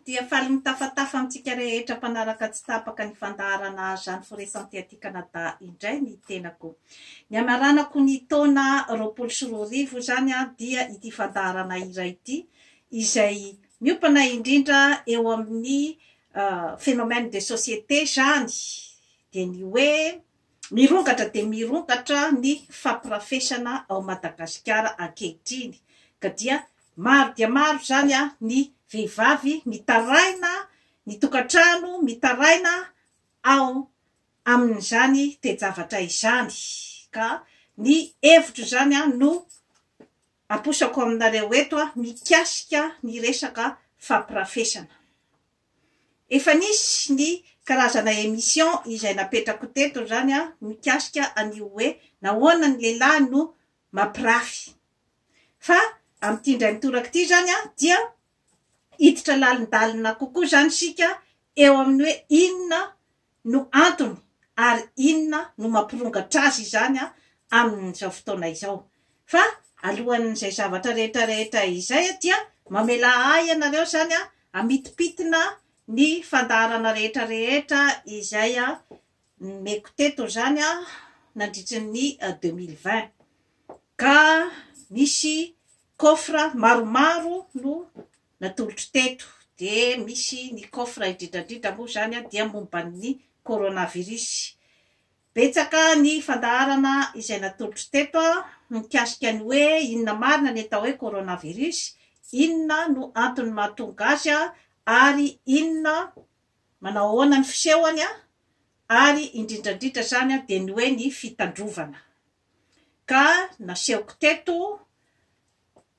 Dia faly mitafatafa amintsika rehetra mpanaraka tsy tapaka ny fandaharana Jeanne Forêt Santé aty Canada indray ny tenako. Ny hamaranako ny taona 2020 izany dia ity fandaharana iray ity izay miompana indrindra eo amin'ny phénomène de société izany dia ny hoe Mirongatra dia mirongatra ny fampirafesana ao Madagasikara ankehitriny ka dia maro dia maro izany ny vehivavy mitaraina ny tokantrano mitaraina ao amin'izany toe-javatra izany ka ny hevitro izany no aposako aminareo eto mikasika ny resaka fampirafesana. Efa nisy ny karazana émission izay napetrako teto izany mikasika an'io hoe nahoana ny lehilahy no mampirafy. Fa amin'ity indray mitoraka ity izany dia hiditra lalindalina kokoa izany isika eo amin'ny hoe inona no antony ary inona no mampirongatra azy izany amin'izao fotoana izao. Fa alohan'izay zavatra rehetra rehetra izay dia mamelà ahy ianareo izany hamintimpitina ny fandaharana rehetra rehetra izay nomeko teto izany nandritry ny 2020. Ka nisy coffre maromaro no natolotro teto dia misy ny coffre indrindra indrindra moa izany dia momba ny coronavirus. Betsaka ny fandaharana izay natolotro teto mikasika ny hoe inona marina ny atao hoe coronavirus, inona no antony mahatonga azy ary inona manao ahoana ny fisehony ary indrindra indrindra izany dia ny hoe ny fitandrovana. Ka nasehoko teto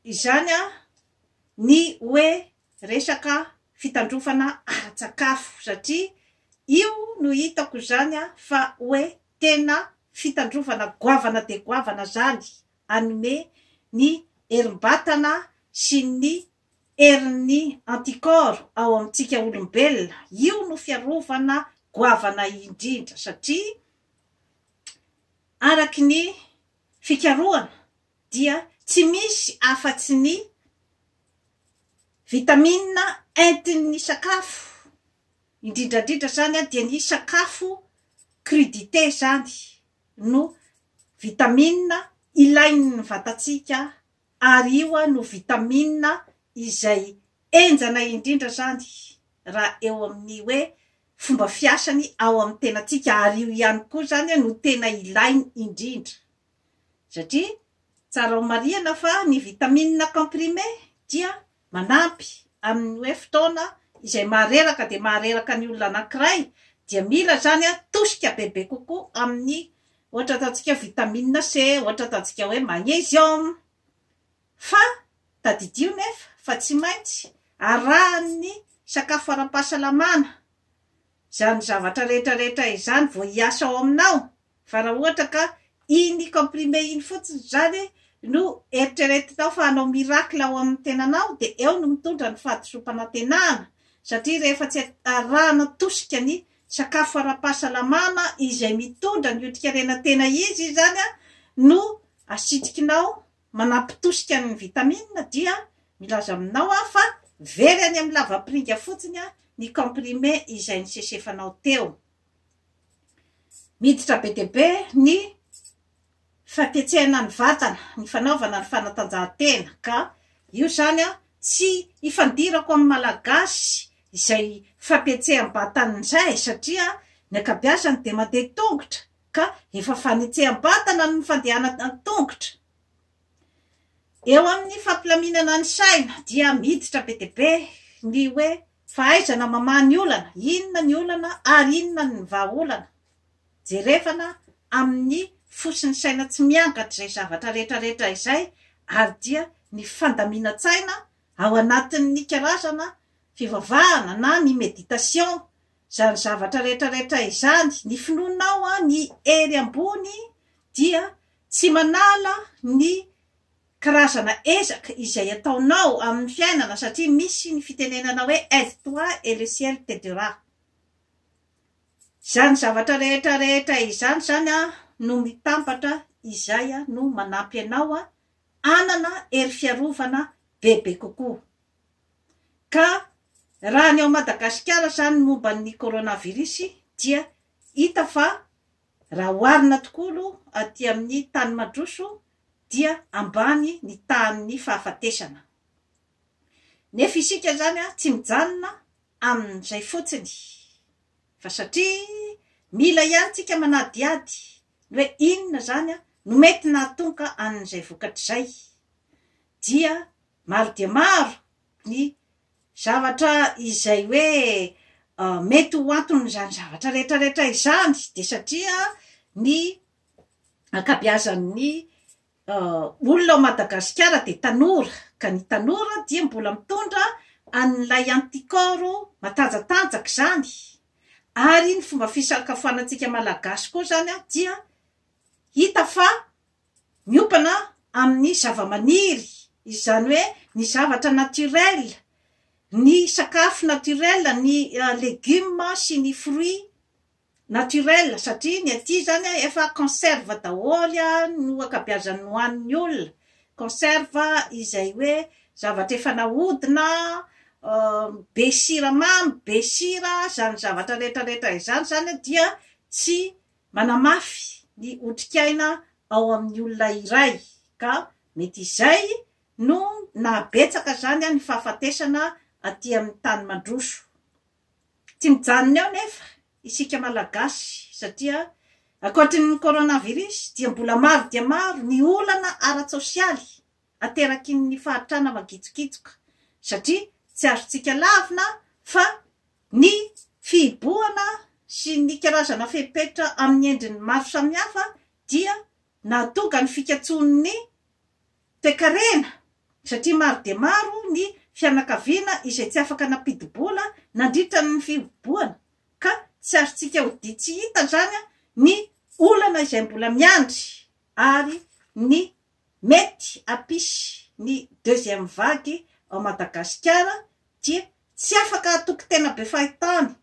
Izany ny hoe resaka fitandrovana ara-tsakafo satria io no hitako izany fa hoe tena fitandrovana goavana dia goavana izany hanome ny herim-batana sy ny herin'ny anticorps ao amintsika olombelona, io no fiarovana goavana indrindra satria araky ny fikarohana dia tsy misy afa-tsy ny vitamine entin'ny sakafo, indrindra indrindra izany dia ny sakafo crudité izany no vitamine ilain'ny vatantsika ary io no vitamine izay henjana indrindra izany raha eo amin'ny hoe fomba fiasany ao amin'ny tenantsika ary io ihany koa izany no tena ilainy indrindra. Satria tsara ho marihana fa ny vitamine comprimé dia manampy amin'ny hoe fotoana izay mahareraka dia mahareraka ny olona anankiray dia mila izany tosika bebe kokoa amin'ny ohatra ataontsika hoe vitamine C, ohatra ataontsika hoe magnésium. Fa tadidio nefa fa tsy maintsy arahan'ny sakafo ara-pahasalamana izany zavatra rehetra rehetra izany vao hiasa ao aminao. Fa raha ohatra ka iny comprimé iny fotsiny izany no eritreretinao fa hanao miracle ao amin'ny tenanao dia eo no mitondra ny fahadisoam-panantenana satria rehefa tsy arahana tosika ny sakafo ara-pahasalamana izay mitondra ny otrikarena tena izy izany no asitrikinao manampy tosika ny vitamine dia milaza aminao aho fa very any amin'ny lavapiringa fotsiny ny comprimé izay nisesefanao teo. Miditra be dia be ny fampihetsehana ny vatana, ny fanaovana ny fanatanjahantena ka io izany tsy ifandirako amin'ny Malagasy izay fampihetseham-batana izay satria ny ankabeazany dia mandeha tongotra ka efa fanetseham-batana ny fandehanana an-tongotra. Eo amin'ny fampilaminana ny saina dia miditra be dia be ny hoe fahaizana mamaha ny olana, inona ny olana ary inona ny vahaolana. Jerevana amin'ny fo sy ny saina tsy miangatra izay zavatra rehetra rehetra izay ary dia ny fandaminan-tsaina ao anatin'ny karazana fivavahana na ny méditation, izany zavatra rehetra rehetra izany, ny finoanao ny hery ambony dia Tsy manala ny karazana ezaka izay ataonao amin'ny fiainana satria misy ny fitenenana hoe aide toi et le ciel t'aidera. Izany zavatra rehetra rehetra izany izany no mitambatra izay no manampy anao hanana hery fiarovana bebe kokoa. Ka Raha ny ao Madagasikara izany ny momba ny coronavirus dia hita fa raha oharina tokoa aloha aty amin'ny tany mandroso dia ambany ny tahan'ny fahafatesana. Nefa isika izany tsy mijanona amin'izay fotsiny fa satria mila ihany tsika manadihady ny hoe inona izany no mety nahatonga an'izay vokatra izay dia maro dia maro ny zavatra izay hoe mety ho anton'izany zavatra rehetra rehetra izany dia satria ny ankabeazan'ny olona ao Madagasikara dia tanora, ka ny tanora dia mbola mitondra an'ilay anticorps matanjatanjaka izany, ary ny fomba fisakafoanantsika Malagasy koa izany dia hita fa miompana amin'ny zavamaniry, izany hoe ny zavatra naturel, ny sakafo naturel, ny legioma sy ny fruits Naturel satria ny aty zany efa conserve daholo no ankabeazan'ny hohanin'ny olona, conserve izay hoe zavatra efa nahodina, be siramamy, be sira, izany zavatra rehetra rehetra izany zany dia tsy manamafy ny otrikaina ao amin'ny olona iray ka mety izay no nahabetsaka zany ny fahafatesana aty amin'ny tany mandroso. Tsy mijanona eo nefa isika Malagasy satria ankoatry ny coronavirus dia mbola maro dia maro ny olana ara-tsosialy aterakin'ny fahantrana magitsokitsoka satria tsy azontsika lavina fa ny fihibohana sy ny karazana fepetra amin'ny endriny maro samihafa dia nahatonga ny fikatsoan'ny Toekarena, satria maro dia maro ny fianakaviana izay tsy afaka nampidi-bola nandritra ny fihibohana ka tsy azontsika odian tsy hita izany ny olana izay mbola miandry ary ny mety hampisy ny deuxième vague ao Madagasikara dia tsy afaka hatoky tena be fahitany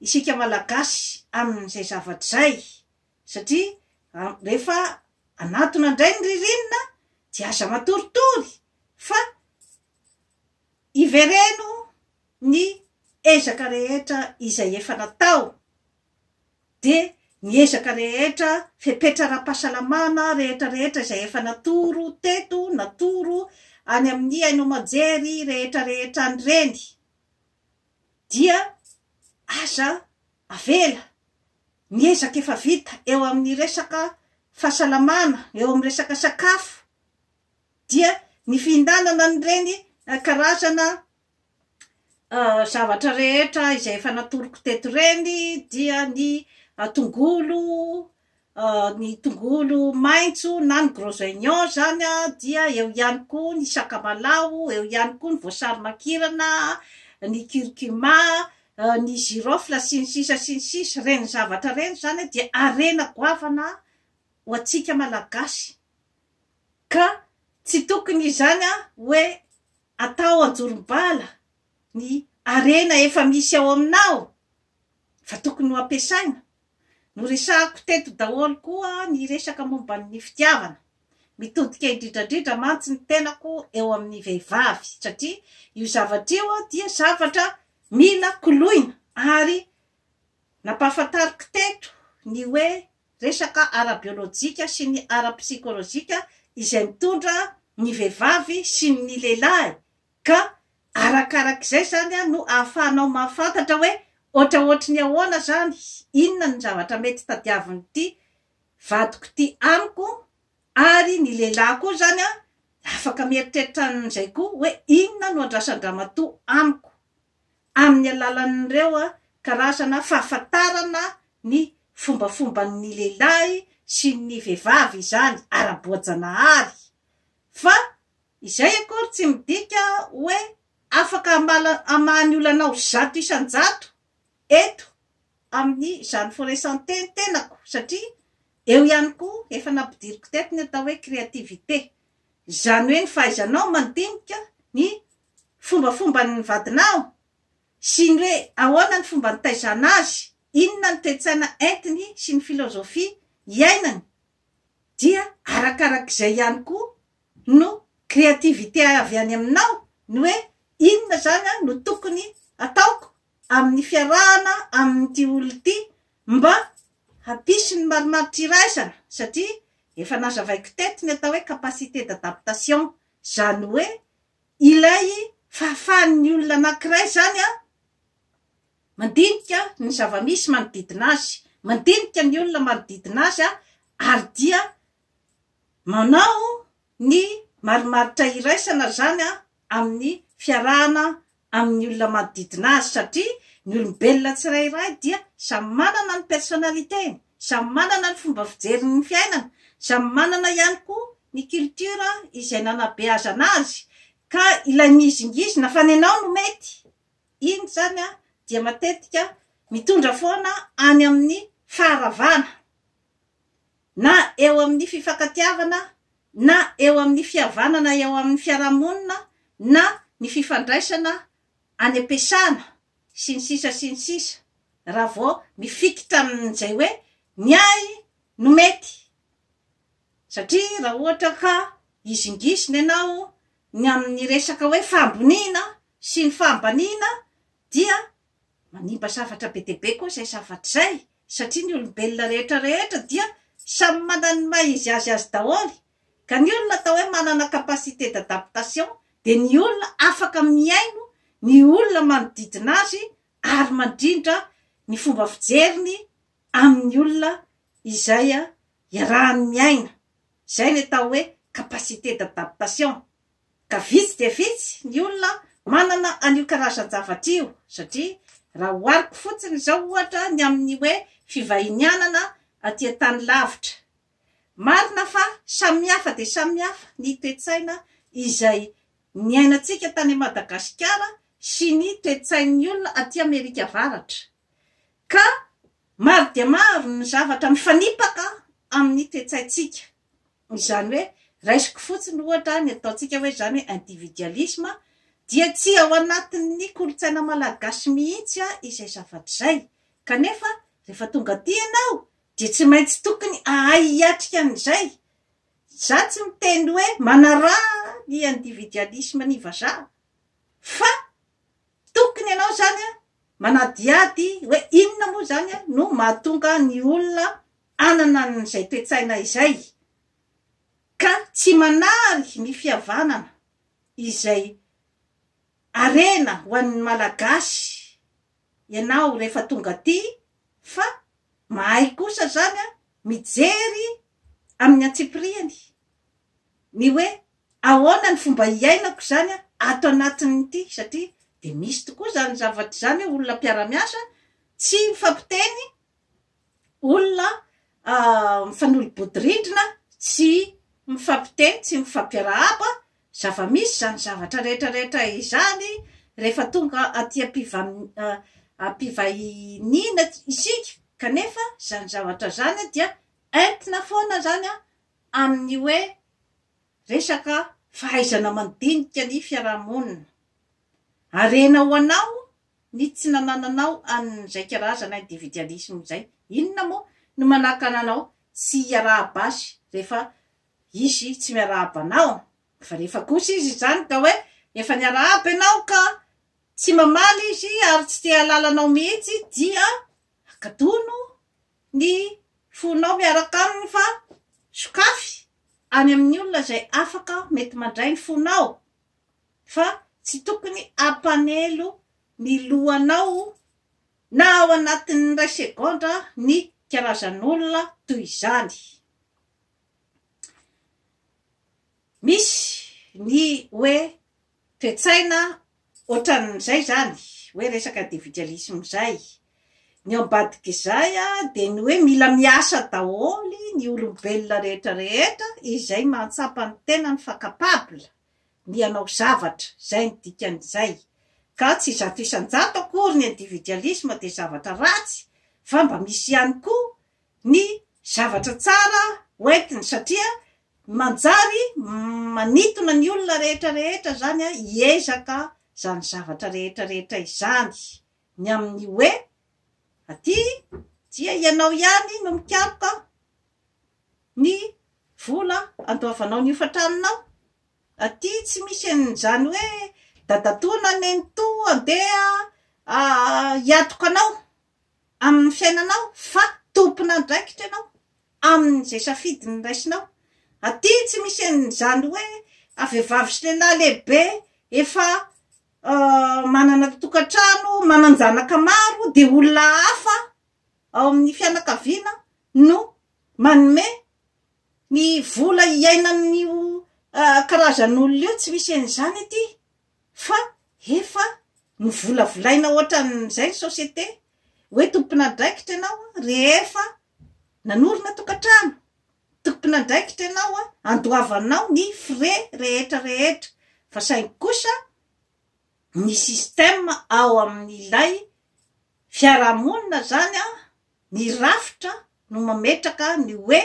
isika Malagasy amin'izay zavatra izay satria rehefa Anatona indray ny ririnina dia aza matoritory fa ivereno ny ezaka rehetra izay efa natao dia ny ezaka rehetra, fepetra ara-pahasalamana rehetra rehetra izay efa natoro teto, natoro any amin'ny haino aman-jery rehetra rehetra any ireny dia aza avela ny ezaka efa vita eo amin'ny resaka fahasalamana, eo amin'ny resaka sakafo dia ny fihinanana an'ireny karazana zavatra rehetra izay efa natoroko teto ireny dia ny tongolo, ny tongolo maitso na ny gros oignon izany dia eo ihany koa ny sakamalaho, eo ihany koa ny voasary makirana, ny curcuma, ny girofle sy ny sisa sy ny sisa, ireny zavatra ireny izany dia harena goavana ho antsika Malagasy ka tsy tokony izany hoe atao anjorom-bala ny harena efa misy ao aminao fa tokony ho ampiasaina. Noresahako teto daholo koa ny resaka momba ny fitiavana. Mitodika indrindra indrindra mantsy ny tenako eo amin'ny vehivavy satria io zavatra io dia zavatra mila koloina ary nampahafantariko teto ny hoe resaka ara-biolojika sy ny ara-psikolojika izay mitondra ny vehivavy sy ny lehilahy ka arakarak'izay izany no ahafahanao mahafantatra hoe ohatraohatry ny ahoana izany, inona ny zavatra mety tadiavin'ity vadiko ity amiko ary ny lehilahy koa izany an, afaka mieritreritra an'izay koa hoe inona no andrasan-dramatoa amiko amin'ny alalan'ireo karazana fahafantarana ny fombafomban'ny lehilahy sy ny vehivavy izany ara-boajanahary fa izay akory tsy midika hoe afaka hamala hamaha ny olanao 100% eto amin'ny izany forêt santé ny tenako satria eo ihany koa efa nampidiriko teto ny atao hoe créativité, izany hoe ny fahaizanao mandinika ny fombafomban'ny vadinao sy ny hoe ahoana ny fomba nitaizana azy, inona ny toe-tsaina entiny sy ny filozofia iainany dia arakarak'izay ihany koa no créativité avy any aminao ny hoe inona izany no tokony ataoko amin'ny fiarahana amin'ity olona ity mba hampisy ny marimaritra iraisana satria efa nazavaiko teto ny atao hoe capacité d'adaptation, izany hoe ilay fahafahan'ny olona anankiray izany an, mandinika ny zava-misy manodidina azy, mandinika ny olona manodidina azy ary dia manao ny marimaritra iraisana izany amin'ny fiarahana amin'ny olona manodidina azy satria ny olombelona tsirairay dia samy manana ny personnalité-ny, samy manana ny fomba fijeriny ny fiainana, samy manana ihany koa ny culture izay nanabeazana azy ka ilay mihizingizina fa ny anao no mety iny izany dia matetika mitondra foana any amin'ny faharavana na eo amin'ny fifankatiavana na eo amin'ny fihavanana eo amin'ny fiarahamonina na ny fifandraisana any am-piasana sy ny sisa sy ny sisa raha vao mifikitra amin'izay hoe ny ahy no mety satria raha ohatra ka hizingizina ianao ny amin'ny resaka hoe fahamboniana sy ny fahambaniana dia manimba zavatra be dia be koa izay zavatra izay satria ny olombelona rehetra rehetra dia samy manana ny maha izy azy azy daholo ka ny olona atao hoe manana capacité d'adaptation dia ny olona afaka mihaino ny olona manodidina azy ary mandrindra ny fomba fijeriny amin'ny olona izay iarahany miaina, izay ny atao hoe capacité d'adaptation. Ka vitsy dia vitsy ny olona manana an'io karazan-javatra io satria raha ohariko fotsiny izao ohatra ny amin'ny hoe fivahinianana aty an-tany lavitra. Marina fa samihafa dia samihafa ny toe-tsaina izay niainantsika tany Madagasikara sy ny toe-tsain'ny olona aty Amerika Avaratra. Ka maro dia maro ny zavatra mifanipaka amin'ny toe-tsaintsika. Izany hoe, raisiko fotsiny ohatra ny ataontsika hoe izany hoe individualisme dia tsy ao anatin'ny kolontsaina malagasy mihitsy izay zavatra izay. Kanefa rehefa tonga aty ianao dia tsy maintsy tokony hahay hiatrika an'izay. Za tsy miteny hoe manaraha ny individualisme ny vazaha fa tokony ianao izany manadihady hoe inona moa izany no mahatonga ny olona hanana an'izay toe-tsaina izay ka tsy manary ny fihavanana izay harena ho an'ny Malagasy ianao rehefa tonga aty fa mahay kosa izany mijery amin'ny antsipiriany ny hoe ahoana ny fomba hiainako izany ato anatin'ity satria dia misy tokoa izany zavatra izany hoe olona mpiara-miasa tsy mifampiteny olona mifanolo-bodirindrina, tsy mifampiteny, tsy mifampiarahaba, zava-misy izany zavatra rehetra rehetra izany rehefa tonga aty am-pivahiniana isika, kanefa izany zavatra izany dia entina foana izany amin'ny hoe resaka fahaizana mandinika ny fiaraha-monina. Harena ho anao ny tsy nanananao an'izay karazana individualisme izay. Inona moa no manakana anao tsy hiarahaba azy rehefa izy tsy miarahaba anao? Fa rehefa kosa izy izany ka hoe efa niarahaba ianao ka tsy mamaly izy ary tsy te hahalala anao mihitsy dia akatono ny fonao miaraka aminy fa sokafy any amin'ny olona izay afaka mety mandray ny fonao. fa tsy tokony hampanelo ny lohanao na ao anatin'ny iray segondra ny karazan'olona toy izany. Misy ny hoe toe-tsaina ohatran'izay izany, hoe resaka individualisme izay. Ny ao ambadik'izay dia ny hoe mila miasa daholo ny olombelona rehetra rehetra izay mahatsapa ny tenany fa capable ny hanao zavatra, izay ny dikan'izay. Ka tsy 100% akory ny individualisme dia zavatra ratsy fa mba misy ihany koa ny zavatra tsara hoentiny satria manjary manintona ny olona rehetra rehetra izany hiezaka izany zavatra rehetra rehetra izany ny amin'ny hoe aty dia ianao ihany no mikaroka ny vola andoavanao ny hofan-tranonao. Aty tsy misy an'izany hoe dadatoa na nenitoa andeha hiatoka anao amin'ny fiainanao fa tompon'andraikitra ianao amin'izay safidy noraisinao. Aty tsy misy an'izany hoe vehivavy sy lehilahy lehibe efa manana tokantrano, manan-janaka maro dia olona hafa ao amin'ny fianakaviana no manome ny vola iainan'io karazan'olona io, tsy misy an'izany aty fa efa novolavolaina ohatran'izay ny société hoe tompon'andraikitra ianao rehefa nanorina tokantrano, tompon'andraikitra ianao andoavanao ny frais rehetra rehetra fa saingy kosa ny système ao amin'ilay fiarahamonina zany an, ny rafitra no mametraka ny hoe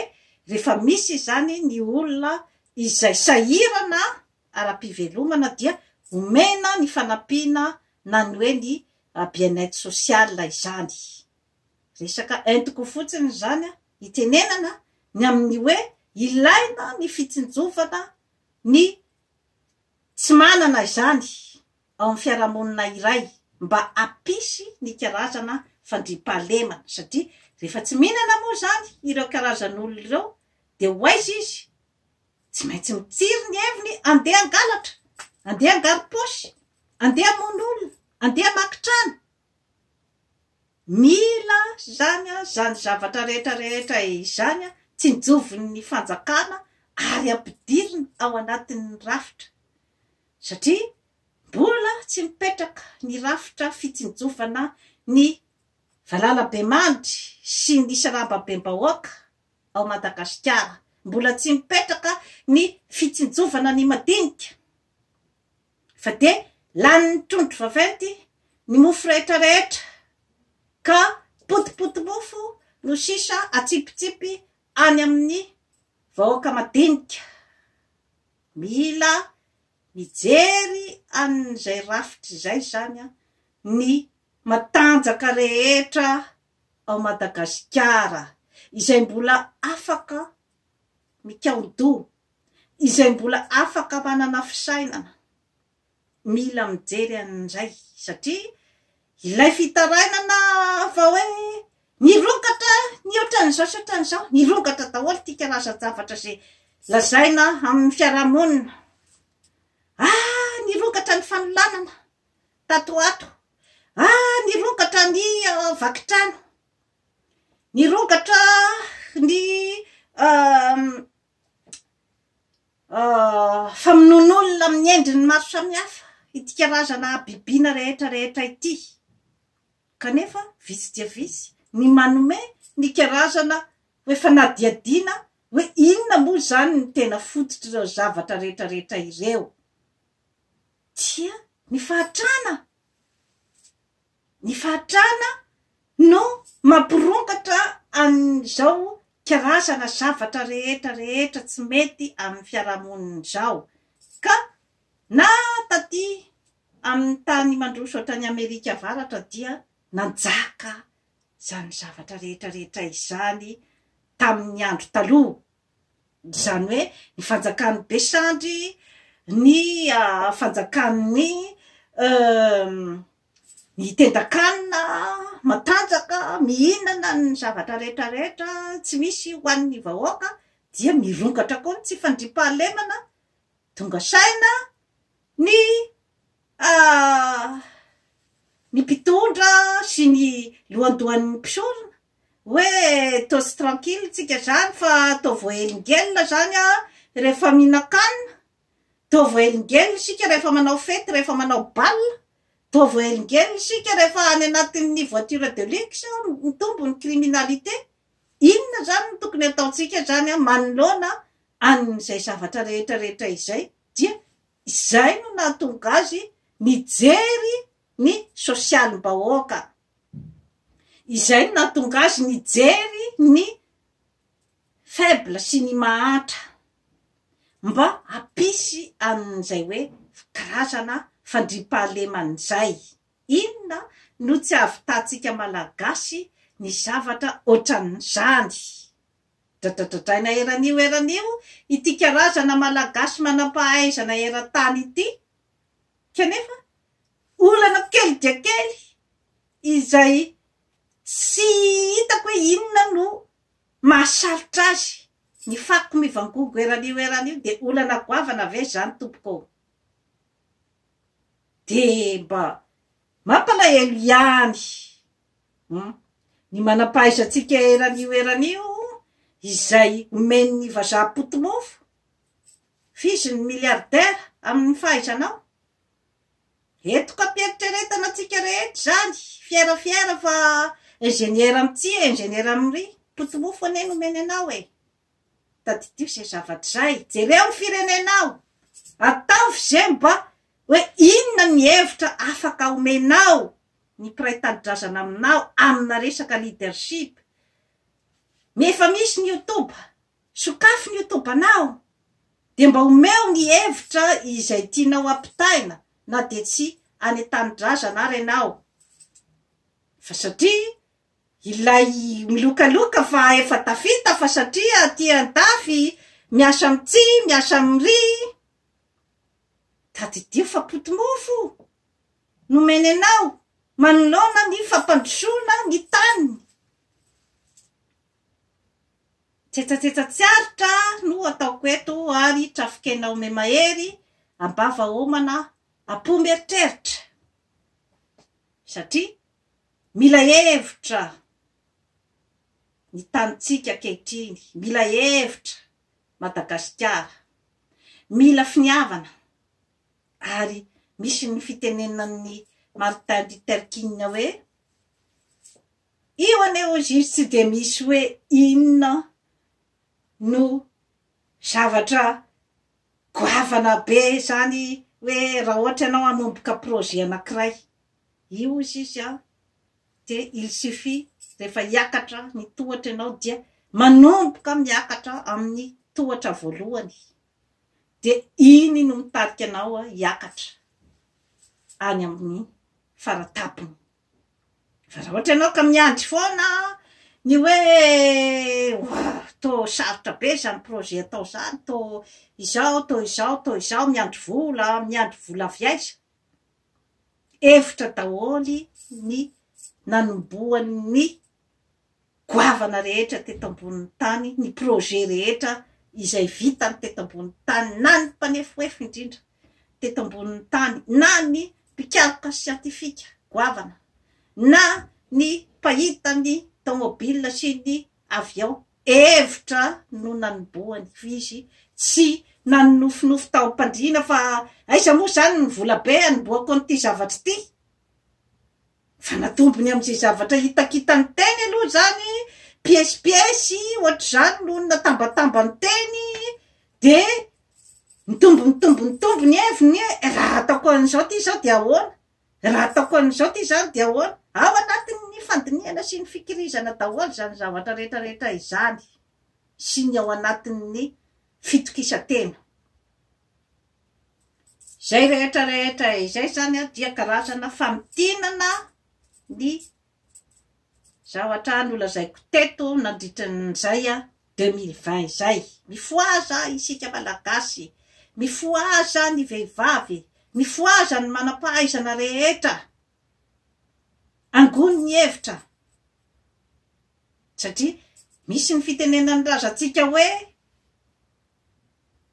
rehefa misy izany ny olona izay sahirana ara-pivelomana dia omena ny fanampiana na ny hoe ny bien-être social izany. Resaka entiko fotsiny izany hitenenana ny amin'ny hoe ilaina ny fitsinjovana ny tsy manana izany ao amin'ny fiarahamonina iray mba hampisy ny karazana fandriampahalemana satria rehefa tsy mihinana moa izany ireo karazan'olona ireo dia ho aiza izy? Tsy maintsy mitsiry ny heviny andeha hangalatra, andeha hangaro-paosy, andeha hamono olona, andeha hamaky trano. Mila izany izany zavatra rehetra rehetra izany tsinjovin'ny fanjakana ary ampidirina ao anatin'ny rafitra satria mbola tsy mipetraka ny rafitra fitsinjovana ny valalabemandry sy ny sarambabem-bahoaka ao Madagasikara. Mbola tsy mipetraka ny fitsinjovana ny madinika fa dia lanin'ny trondro vaventy ny mofo rehetra rehetra ka potipotimofo no sisa atsipitsipy any amin'ny vahoaka madinika. Mila mijery an'izay rafitra izay izany ny matanjaka rehetra ao Madagasikara izay mbola afaka mikaon-doha, izay mbola afaka manana fisainana, mila mijery an'izay satria ilay fitarainana fa hoe nirongatra ny ohatran'izao sy ohatran'izao, nirongatra daholo ity karazan-javatra izay lazaina amin'ny fiarahamonina. Ah, nirongatra ny fanolanana tato ho ato. Ah, nirongatra ny vaky trano. Nirongatra ny Famonoan'olona amin'ny endriny maro samihafa ity karazana habibiana rehetra rehetra ity. Kanefa vitsy dia vitsy ny manome ny karazana hoe fanadihadiana hoe inona moa izany ny tena fototr'ireo zavatra rehetra rehetra ireo. Dia ny fahatrana! Ny fahatrana no mampirongatra an'izao karazana zavatra rehetra rehetra tsy mety amin'ny fiarahamonina izao. Ka na taty amin'ny tany mandroso hatrany Amerika Avaratra dia nanjaka izany zavatra rehetra rehetra izany tamin'ny andro taloha. Izany hoe ny fanjakan'ny be sandry, ny fanjakan'ny ny tendan-kanina matanjaka, mihinana ny zavatra rehetra rehetra tsy misy ho an'ny vahoaka dia mirongatra koa ny tsy fandriampahalemana, tonga saina ny ny mpitondra sy ny lohandohan'ny mpisorona hoe toa tsy tranquille tsika zany fa toa voahelingelina zany an rehefa mihinan-kanina, toa voahelingelina isika rehefa manao fety, rehefa manao bal, toa voahelingelina isika rehefa any anatin'ny voiture de luxe, mitombo ny criminalité, inona zany no tokony ataontsika zany an manoloana an'izay zavatra rehetra rehetra izay dia izay no nahatonga azy nijery ny sosialim-bahoaka. Izay no nahatonga azy nijery ny faible sy ny mahantra mba hampisy an'izay hoe karazana fandriampahalemana izay. Inona no tsy ahavitantsika Malagasy ny zavatra ohatran'izany? Dradradradraina eran'io eran'io ity karazana Malagasy manam-pahaizana eran-tany ity kanefa olana kely dia kely. izay tsy hitako hoe inona no mahasarotra azy, ny fako mivangogo eran'io eran'io dia olana goavana ve izany tompoko ô? Dia mba mampalahelo ihany hum ny manam-pahaizantsika eran'io eran'io izay omen'ny vazaha poti-mofo f'izy ny milliardaire amin'ny fahaizanao. Entiko am-pieritreretana antsika rehetra izany, fier fier fa ingénieur amin'ity, ingénieur amin'ry, poti-mofo anie no omeny anao e! Tadidio izay zavatra izay, jereo ny firenenao, ataovy izay mba hoe inona ny hevitra afaka omenao ny mpiray tanindrazana aminao amina resaka leadership. Efa misy ny youtube, Sokafy ny youtube-nao dia mba omeo ny hevitra izay tianao ampitaina na dia tsy any an-tanindrazana ary ianao fa satria ilay milokaloka fa efa tafita fa satria aty an-dafy miasa amin'ity miasa amin'ry tadidio fa poti-mofo nomeny anao manoloana ny fampandrosoana ny taniny. Tsetsatsetsa tsy aritra no ataoko eto ary trafikena ome-mahery am-bava homana am-po mieritreritra satria mila hevitra ny tanintsika ankehitriny, mila hevitra Madagasikara, mila finiavana ary misy ny fitenenan'i Martin Luther King hoe Io anie hozy izy tsy dia misy hoe inona no zavatra goavana be zany hoe raha ohatra ianao hanomboka projet anakiray. Io hozy izy an, dia il suffit rehefa hiakatra ny tohatra ianao dia manomboka miakatra amin'ny tohatra voalohany dia iny no mitarika anao hiakatra any amin'ny faratampony. Fa raha ohatra ianao ka miandry foana ny hoe toa sarotra be izany projet atao izany, toa izao, toa izao, toa izao, miandry vola, miandry vola avy aiza? Hevitra daholo ny nanombohan'ny goavana rehetra teto ambonin'ny tany, ny projet rehetra izay vitany teto ambonin'ny tany, na ny mpanefoefo indrindra teto ambonin'ny tany, na ny mpikaroka siantifika goavana, na ny mpahita ny tomobile sy ny avion, hevitra no nanombohany fa izy tsy nanonofinofy tao am-pandriana fa aiza moa izany ny volabe hanombohako an'ity zavatra ity? Fa natombony amin'izay zavatra hitakitany teny aloha izany, piesipiesy ohatr'izany no natambatambany teny, dia nitombo nitombo nitombo ny heviny hoe raha ataoko an'izao ity izao dia ahoana? Raha ataoko an'izao ity izany dia ahoana? Ao anatin'ny fandinihana sy ny fikirizana daholo izany zavatra rehetra rehetra izany sy ny ao anatin'ny fitokisan-tena. Izay rehetra rehetra izay izany dia karazana famintinana ny zavatra nolazaiko teto nandritran'izay 2020 izay. Mifohaza isika Malagasy, mifohaza ny vehivavy, mifohaza ny manam-pahaizana rehetra, angony ny hevitra satria misy ny fitenenan'ny razantsika hoe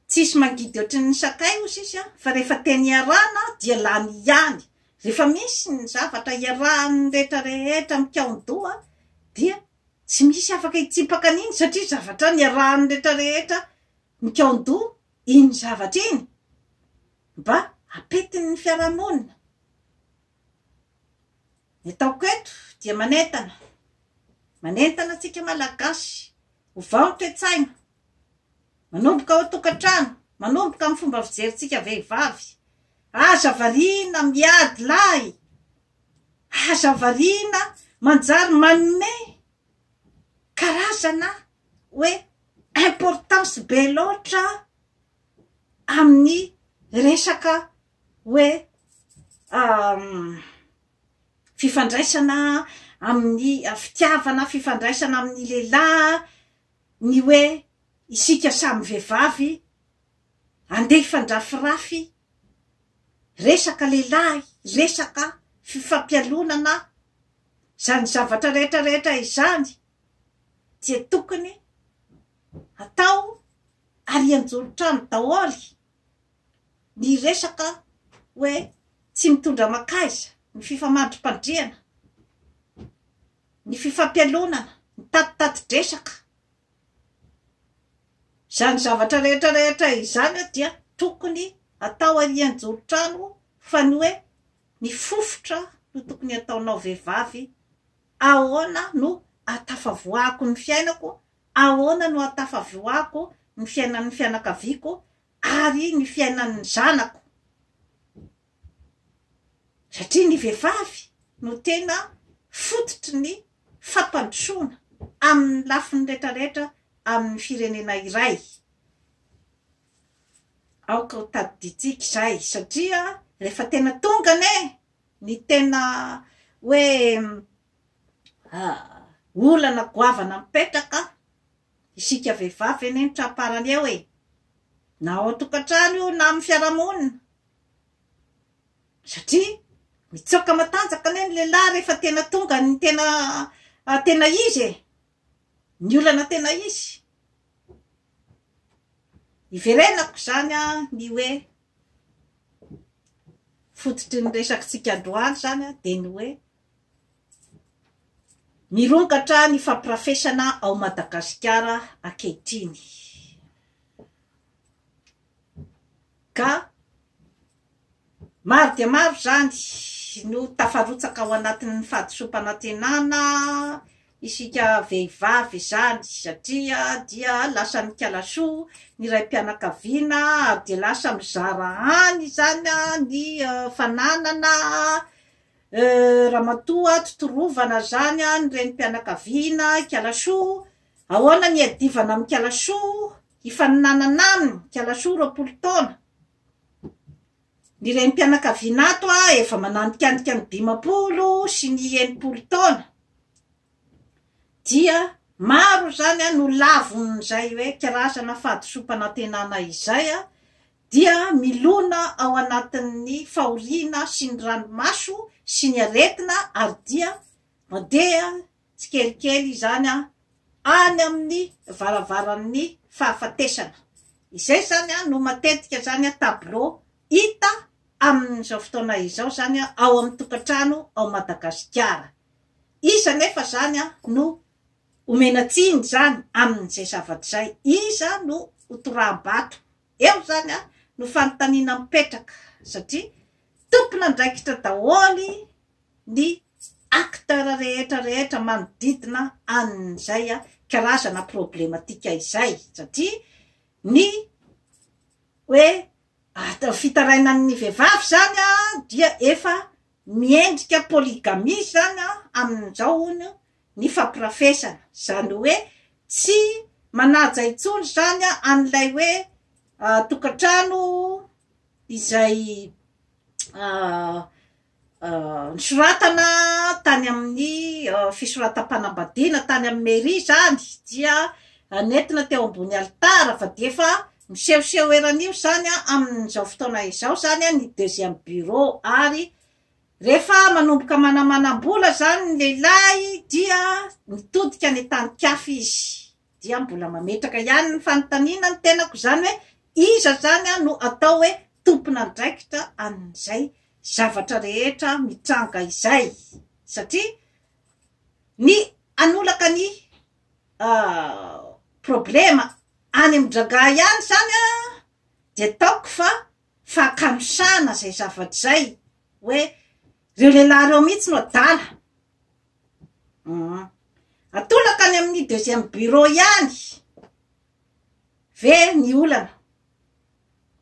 Tsisy mangidy ohatrin'ny sakay hoy sisa fa rehefa teny iarahana dia lany ihany. Rehefa misy ny zavatra iarahan'ny rehetra rehetra mikaon-doha dia tsy misy afaka hitsipaka an'iny satria zavatra niarahan'ny rehetra rehetra mikaon-doha iny zavatra iny mba hapetin'ny fiarahamonina. Ny ataoko eto dia manentana, manentana antsika Malagasy ovao ny toe-tsaina. Manomboka ao an-tokantrano, manomboka amin'ny fomba fijerintsika vehivavy. Aza variana miady lahy, aza variana manjary manome karazana hoe importance be loatra amin'ny resaka hoe fifandraisana amin'ny fitiavana, fifandraisana amin'ny lehilahy, ny hoe isika samy vehivavy andeha hifandrafirafy resaka lehilahy, resaka fifampialonana. Izany zavatra rehetra rehetra izany dia tokony atao ary anjoron-trano daholo ny resaka hoe tsy mitondra mankaiza ny fifamandrim-pandriana, ny fifampialonana, ny tatitati-dresaka. Izany zavatra rehetra rehetra izany dia tokony atao ary anjoron-trano fa ny hoe ny fofotra no tokony ataonao vehivavy, ahoana no ahatafavoahako ny fiainako, ahoana no ahatafavoahako ny fiainan'ny fianakaviako ary ny fiainan'ny zanako. Satria ny vehivavy no tena fototry ny fampandrosoana amin'ny lafiny rehetra rehetra amin'ny firenena iray. Aoka ho tadidintsika izay satria rehefa tena tonga anie ny tena hoe olana goavana mipetraka, isika vehivavy anie no tra-parany eo e! Na ao an-tokantrano io na amin'ny fiarahamonina. Satria mitsoaka matanjaka anie ny lehilahy rehefa tena tonga ny tena tena izy e! Ny olana tena izy. Iverenako izany ny hoe fototry ny resakitsika androany izany dia ny hoe mirongatra ny fampirafesana ao Madagasikara ankehitriny. Ka maro dia maro izany no tafarotsaka ao anatin'ny fahadisoam-panantenana isika vehivavy izany satria dia lasa nikalasoa ny raim-pianakaviana ary dia lasa mizara any izany ny fananana, ramatoa totorovana izany ny renim-pianakaviana ikalasoa, ahoana ny hiadivana amin'i Kalasoa? Hifaninanana aminy, Kalasoa 20 taona. Ny renim-pianakaviana ato efa mananikanika ny 50 sy ny 60 taona. Dia maro izany no lavon'izay hoe karazana fahadisoam-panantenana izay dia milona ao anatin'ny fahoriana sy ny ranomaso sy ny aretina ary dia mandeha tsikelikely izany any amin'ny varavaran'ny fahafatesana. Izay izany no matetika izany tableau hita amin'izao fotoana izao izany ao amin'ny tokantrano ao Madagasikara. Iza anefa izany no omena tsiny izany amin'izay zavatra izay? Iza no hotoraham-bato? Eo izany no fanontaniana mipetraka satria tompon'andraikitra daholo ny acteur rehetra rehetra manodidina an'izay karazana problematika izay satria ny hoe fitarainan'ny vehivavy izany dia efa miendrika polygamie izany amin'izao hono ny fampirafesana, izany hoe tsy manaja intsony izany an'ilay hoe tokantrano izay Nosoratana tany amin'ny fisoratam-panambadiana tany amin'ny mairie izany dia nentina teo ambony alitara fa dia efa misehoseho eran'io izany amin'izao fotoana izao izany ny deuxième bureau ary rehefa manomboka manamanam-bola izany ny lehilahy dia mitodika any an-tanin-kafa izy dia mbola mametraka ihany ny fanontaniana ny tenako izany hoe iza izany no atao hoe tompon'andraikitra an'izay zavatra rehetra mitranga izay satria ny hanolaka ny problema any amin-dragahy ihany izany dia ataoko fa fahakanosana izay zavatra izay hoe ireo lehilahy ireo mihitsy no adala. Atolaka any amin'ny deuxième bureau ihany ve ny olana?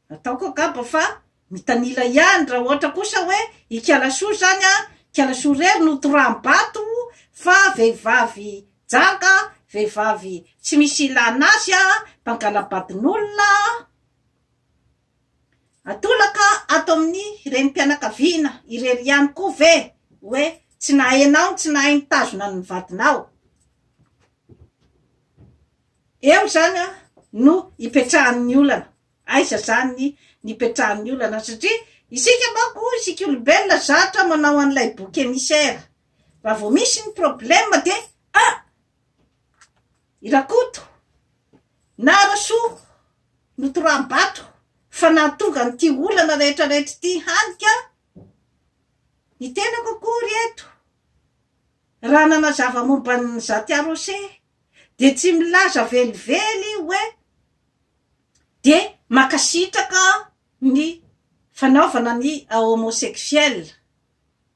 Ataoko angamba fa mitanila ihany raha ohatra kosa hoe Ikalasoa izany an, Ikalasoa irery no toraham-bato fa vehivavy janga, vehivavy tsy misy ilana azy an, mpangala-badin'olona. Atolaka ato amin'ny renim-pianakaviana irery ihany koa ve hoe tsy nahay anao ny tsy nahay nitazona ny vadinao? Eo izany no ipetrahan'ny olana. Aiza izany ny nipetrahan'ny olana? Satria isika manko, isika olombelona zatra manao an'ilay bouc émissaire. Raha vao misy ny problème dia ah! I Rakoto na Rasoa no toraham-bato fa nahatonga an'ity olana rehetra rehetra ity hany ka ny tenako akory eto raha nanazava momba an'i Zatia Rose dia tsy milaza velively hoe dia mankasitraka ny fanaovana ny homosexuel.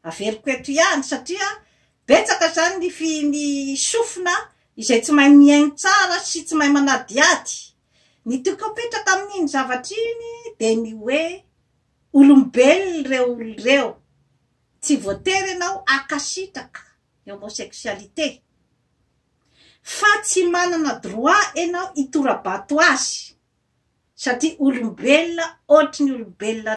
Averiko eto ihany satria betsaka izany ny fi ny sofina izay tsy mahay mihaino tsara sy tsy mahay manadihady. Ny tiako apetraka amin'iny zavatra iny dia ny hoe olombelona ireo olona ireo. Tsy voatery ianao hankasitraka ny homosexualité. Fa tsy manana droit ianao hitora-bato azy satria olombelona ohatry ny olombelona.